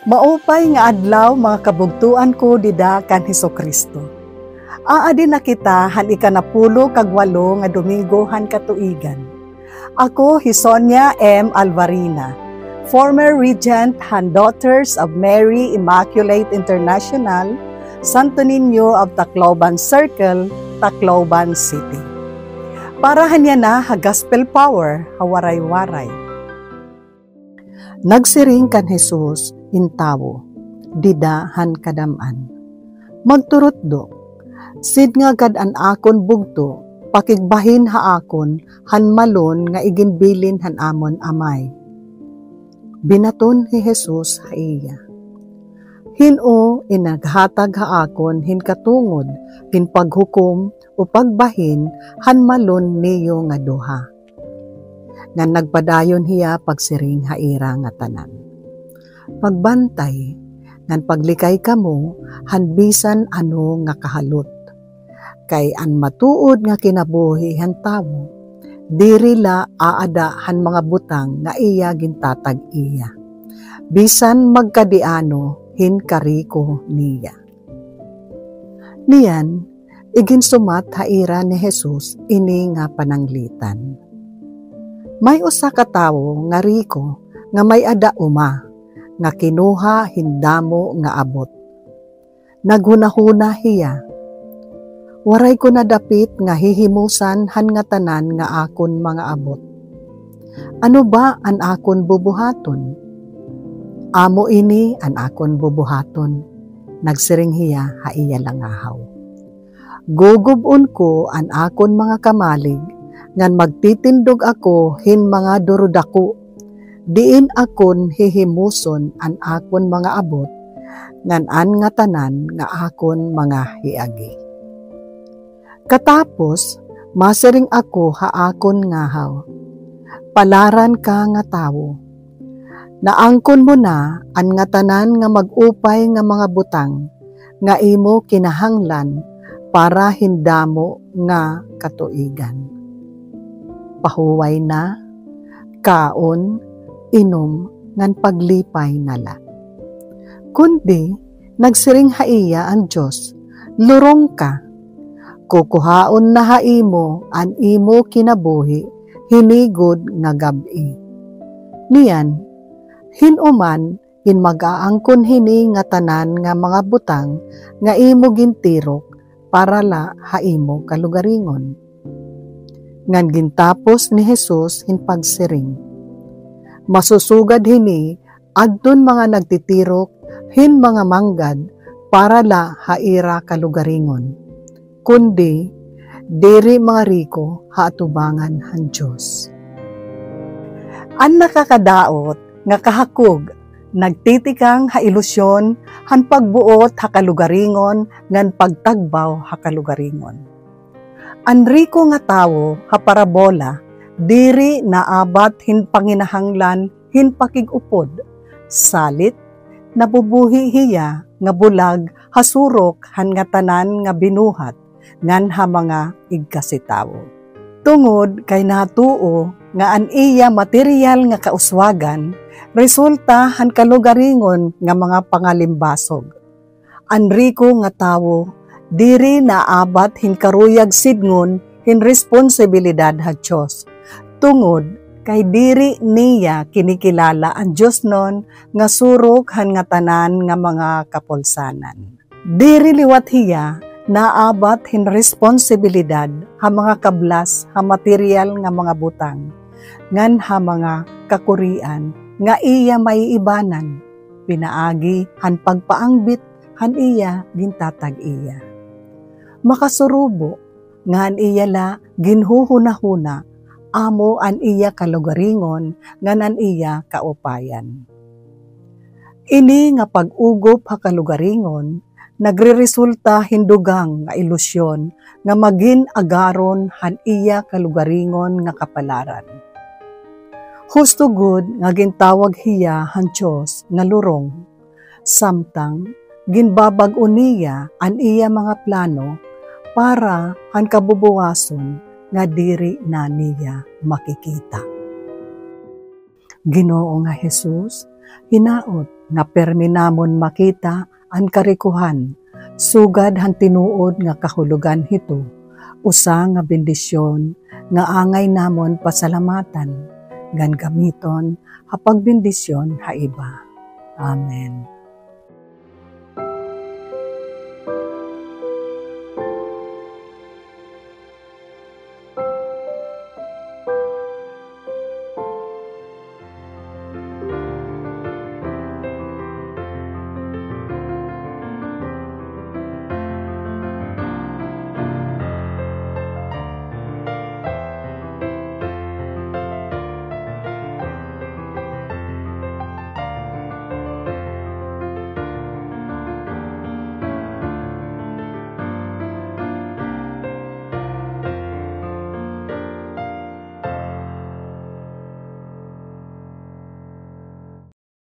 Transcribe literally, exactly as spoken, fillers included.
Maupay nga adlaw, mga kabugtoan ko dida kan Hesukristo. Aadi na kita han ikanapulo kag walo nga Domingo han katuigan. Ako hi Sonia M Alvarina, former regent han Daughters of Mary Immaculate International, Santo Niño of Tacloban Circle, Tacloban City. Para han yana ha Gospel Power ha Waray-Waray. Nagsiring kan Jesus in tawo dida han kadam-an, "Magturutdo, sidnga gad an akon bugto pakigbahin ha akon han malon nga iginbilin han amon Amay." Binaton hi Jesus ha iya, "Hin-o in naghatag ha akon hin katungod hin paghukom o pagbahin han malon niyo nga duha?" Ngan nagpadayon hiya pagsiring ha ira ngatanan, "Pagbantay, ngan paglikay kamo han bisan ano nga kahalot. Kay an matuod nga kinabuhi han tawo, diri la aada han mga butang nga iya gintatag-iya, bisan magkadiano hin kariko niya." Niyan, iginsumat ha ira ni Jesus ini nga pananglitan, "May usa ka tawo nga riko nga may-ada uma nga kinuha hin damo nga abot. Naghunahuna hiya, 'Waray ko na dapit nga hihimusan han ngatanan nga akon mga abot. Ano ba an akon bubuhaton? Amo ini an akon bubuhaton,' nagsiring hiya ha iya langahaw. 'Gugub-on ko an akon mga kamalig, ngan magtitindog ako hin mga durudako, diin akon hihimuson an akon mga abot, ngan an ngatanan nga akon mga hiagi. Katapos, masiring ako ha akon ngahaw, 'Palaran ka nga tawo! Naangkon mo na an ngatanan nga mag-upay nga mga butang nga imo kinahanglan para hin damo nga katuigan. Pahuway na, kaon, inom, ngan paglipay na la.' Kundi nagsiring ha iya an Dios, 'Lurong ka! Kukuhaon na ha imo an imo kinabuhi hini gud nga gab-i.' Niyan, hin-o man in mag-aangkon hini ngatanan nga mga butang nga imo gintirok para la ha imo kalugaringon?" Ngan gintapos ni Jesus hin pagsiring, "Masusugad hini adton mga nagtitirok hin mga manggad para la ha ira kalugaringon, kundi diri mga riko ha atubangan han Dios." An nakakadaot nga kahakog nagtitikang ha ilusyon han pagbuot ha kalugaringon ngan pagtagbaw ha kalugaringon. An riko nga tawo ha parabola diri naabat hin panginahanglan hin pakig-upod, salit nabubuhi hiya nga bulag ha surok han ngatanan nga binuhat ngan ha mga igkasitawo. Tungod kay natuo nga an iya materyal nga kauswagan resulta han kalugaringon nga mga pangalimbasog, an riko nga tawo diri naabat hin karuyag sidngon hin responsibilidad ha Dios, tungod kay diri niya kinikilala an diosnon nga surok han ngatanan nga mga kapulsanan. Diri liwat hiya naabat hin responsibilidad ha mga kablas ha materyal nga mga butang ngan ha mga kakurian nga iya maiibanan pinaagi han pagpaangbit han iya gintatag-iya. Makasurubo nga an iya la ginhuhunahuna amo an iya kalugaringon ngan an iya kaupayan. Ini nga pag-ugop ha kalugaringon nagreresulta hin dugang nga ilusyon nga magin agaron han iya kalugaringon nga kapalaran. Husto gud nga gintawag hiya han Dios nga lurong, samtang ginbabag-o niya an iya mga plano para han kabubuwason nga diri na niya makikita. Ginoo nga Jesus, hinaot nga pirmi namon makita an karikohan, sugad han tinuod nga kahulogan hito, usa nga bendisyon nga angay namon pasalamatan, ngan gamiton ha pagbendisyon ha iba. Amen.